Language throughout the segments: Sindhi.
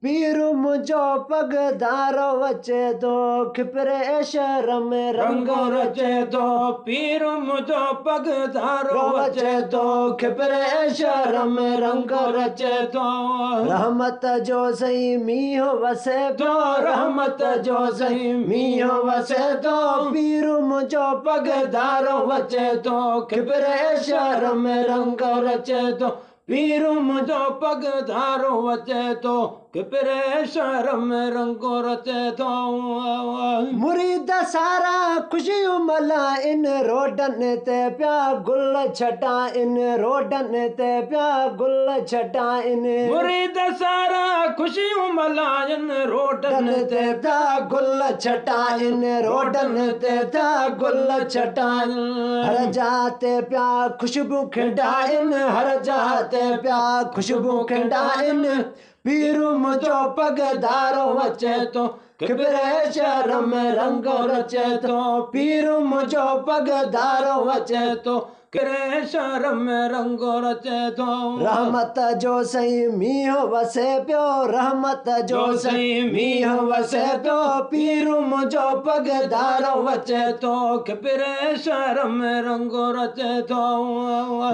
پير منهنجو پڳ ڌارو اچي ٿو، کپري شهر ۾ رنگ رچي ٿو. پير منهنجو پڳ ڌارو اچي ٿو، کپري شهر ۾ رنگ رچي ٿو. رحمت جو سائين مينهن وسي ٿو، رحمت جو سائين مينهن وسي ٿو. پير منهنجو پڳ ڌارو اچي ٿو، کپري شهر ۾ رنگ رچي ٿو. پير منهنجو پڳ ڌارو اچي ٿو، کپري شهر ۾ رنگ رچي ٿو. مريد سارا خوشيون ملهائن، روڊن تي پيا گل ڇٽائن، روڊن تي پيا گل ڇٽائن. مريد سارا خوشيون ملهائن، روڊن تي پيا گل ڇٽائن، روڊن تي پيا گل ڇٽائن. هر جاءِ تي پيا خوشبو کنڊائن، هر جاءِ تي پيا خوشبو کنڊائن. پير منهنجو پڳ ڌارو اچي ٿو، کپري شهر ۾ رنگ رچي ٿو. پير منهنجو پڳ ڌارو اچي ٿو، کپري شهر ۾ رنگ رچي ٿو. رحمت جو سائين مينهن وسي پيو، رحمت جو سائين مينهن وسي پيو. پير منهنجو پڳ ڌارو اچي ٿو، کپري شهر ۾ رنگ رچي ٿو.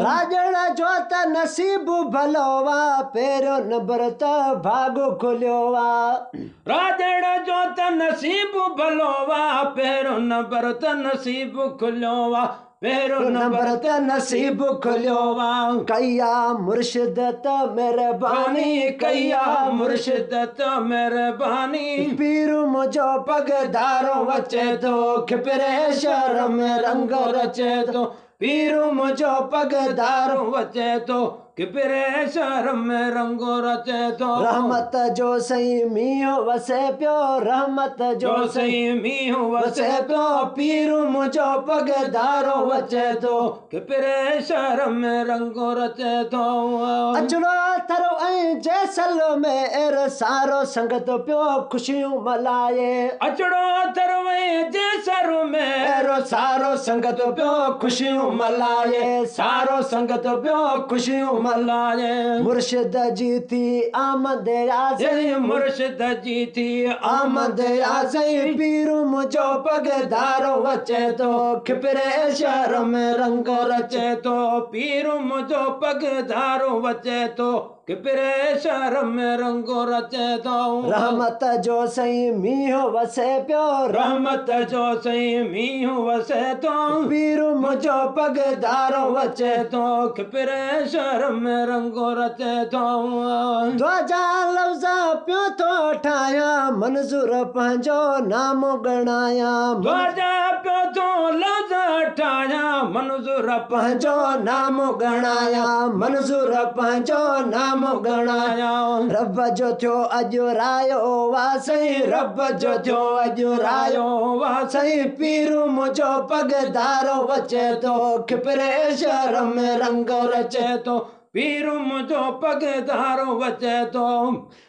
راڄڙ جو ته نصيب ڀلو آ، پهريون نمبر ته ڀاڳ کليو آ. راڄڙ جو ته نصيب ڀلو آ، پهريون نمبر ته نصيب کليو آ، پهريون نمبر ته نصيب کليو آ. ڪئي آ مرشد ته مهرباني، ڪئي آ مرشد ته مهرباني. پير منهنجو پڳ ڌارو اچي ٿو، کپري شهر ۾ رنگ رچي ٿو. پير منهنجو پڳ ڌارو اچي ٿو، کپري شهر ۾ رنگ رچي ٿو. رحمت جو سائين مينهن وسي پيو، رحمت جو سائين مينهن وسي پيو. پير منهنجو پڳ ڌارو اچي ٿو، کپري شهر ۾ رنگ رچي ٿو. اچڙو ٿر ۽ جيسلمير سارو سنگت پيو خوشيون ملهائي. اچڙو ٿر ۽ جيسلمير سارو سنگت پيو خوشيون ملهائي، سارو سنگت پيو خوشيون ملهائي. مرشد جي ٿي آمد آ سائين، مرشد جي ٿي آمد آ سائين. پير منهنجو پڳ ڌارو اچي ٿو، کپري شهر ۾ رنگ رچي ٿو. پير منهنجو پڳ ڌارو اچي ٿو، کپري شهر ۾ رنگ رچي ٿو. رحمت جو سائين مينهن وسي پيو، رحمت جو سائين مينهن وسي ٿو. پير منهنجو پڳ ڌارو اچي ٿو، کپري شهر ۾ رنگ رچي ٿو. دعا جا لفظ پيو ٿو ٺاهيان، منظور پنهنجو نام ڳڻايان. دعا جا پيو ٿو لفظ ٺاهيان، منظور پنهنجو نام ڳڻايان، منظور پنهنجو نام ڳڻايان. رب جو ٿيو اڄ رايو آ سائين، رب جو ٿيو اڄ رايو آ سائين. پير منهنجو پڳ ڌارو اچي ٿو، کپري شهر ۾ رنگ رچي ٿو. پير منهنجو پڳ ڌارو اچي ٿو،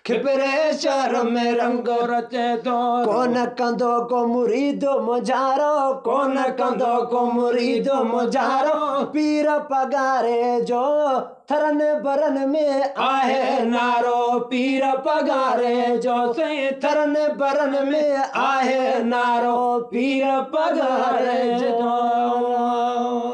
کپري شهر ۾ رنگ رچي ٿو. ڪونه ڪندو ڪو مريد مجارو، ڪونه ڪندو ڪو مريد مجارو. پير پگهاري جو ٿرن برن ۾ آهي نعرو. پير پگهاري جو سائين ٿرن برن ۾ آهي نعرو، پير پگهاري جو.